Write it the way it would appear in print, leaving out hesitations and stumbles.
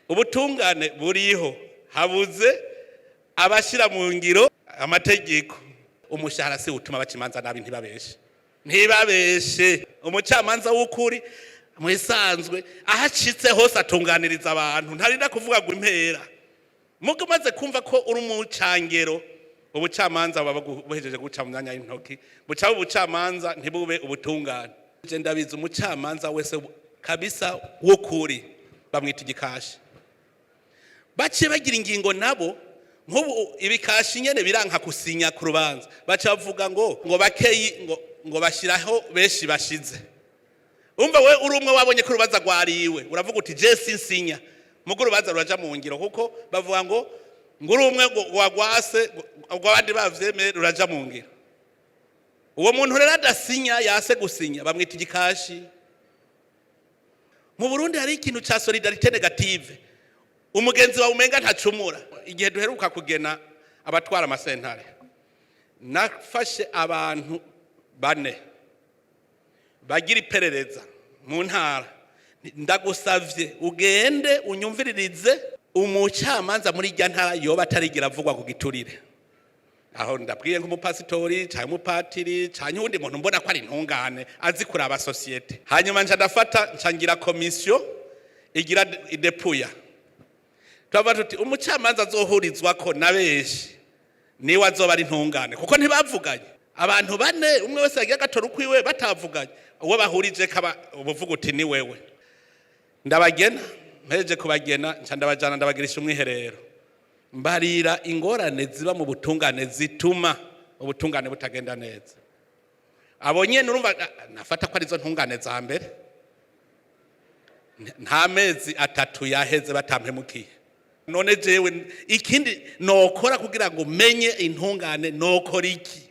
Ubutungane buriho, habuze abashyira mu ngiro amategeko. Umushahara si utuma baca imanza nabi. Ntibabeshe, ntibabeshe. Umucamanza w'ukuri mu isanzwe aho acitse hose atunganiriza abantu, ntarinda kuvuga ngo impera. Mugo umaze kumva ko uri umucangero, ubucamanza buba buhejeje guca mu myanya y'intoki, buca ubucamanza, ntibube ubutungane. Je ndabizi, umucamanza wese kabisa w'ukuri bamwita igikashi. Baciye bagira ingingo nabo, nk'ubu ibikashi nyene biranka gusinya ku rubanza, baca bavuga ngo bakeyi ngo bashyiraho benshi bashize. Umva, we uri umwe wabonye ko urubanza rwariwe, uravuga uti: "Je sinsinya." Mugo urubanza ruraja mu ngiro, kuko bavuga ngo uri umwe, ngo wagwase, ngo abandi bavyemeye, ruraja mu ngiro. Uwo muntu rero adasinya, yase gusinya, bamwita igikashi. Mu Burundi hari ikintu ca solidarité négative, umugenzi wawe umenga ntacumura. Igihe duheruka kugena abatwara amasentare, nafashe abantu bane bagira iperereza mu ntara: "Ndagusavye ugende unyumviririze umucamanza muri irya ntara yoba atarigira avugwa ku giturire." Aho ndabwiye nk'umupasitori cyangwa umupatiri cyangwa uwundi muntu mbona ko ari intungane, azi kuraba société. Hanyuma nca ndafata, nca ngira komisiyo igira idepuya. Turavuga tuti: "Umucamanza azohurizwa ko na benshi niwe azoba ari intungane," kuko ntibavuganye. Abantu bane, umwe wese yagiye agatora ukwiwe batavuganye, uwo bahurije kaba ubuvuga uti: "Ni wewe." Ndabagena. Mpejeje kubagena, nca ndabajana, ndabagirisha umwiherero, mbarira ingorane ziba mu butungane zituma ubutungane butagenda neza. Abo nyene urumva nafata ko arizo ntungane za mbere. Nta mezi 3 yaheze batampemukiye. None jewe ikindi nokora kugira ngo menye intungane, nokora iki?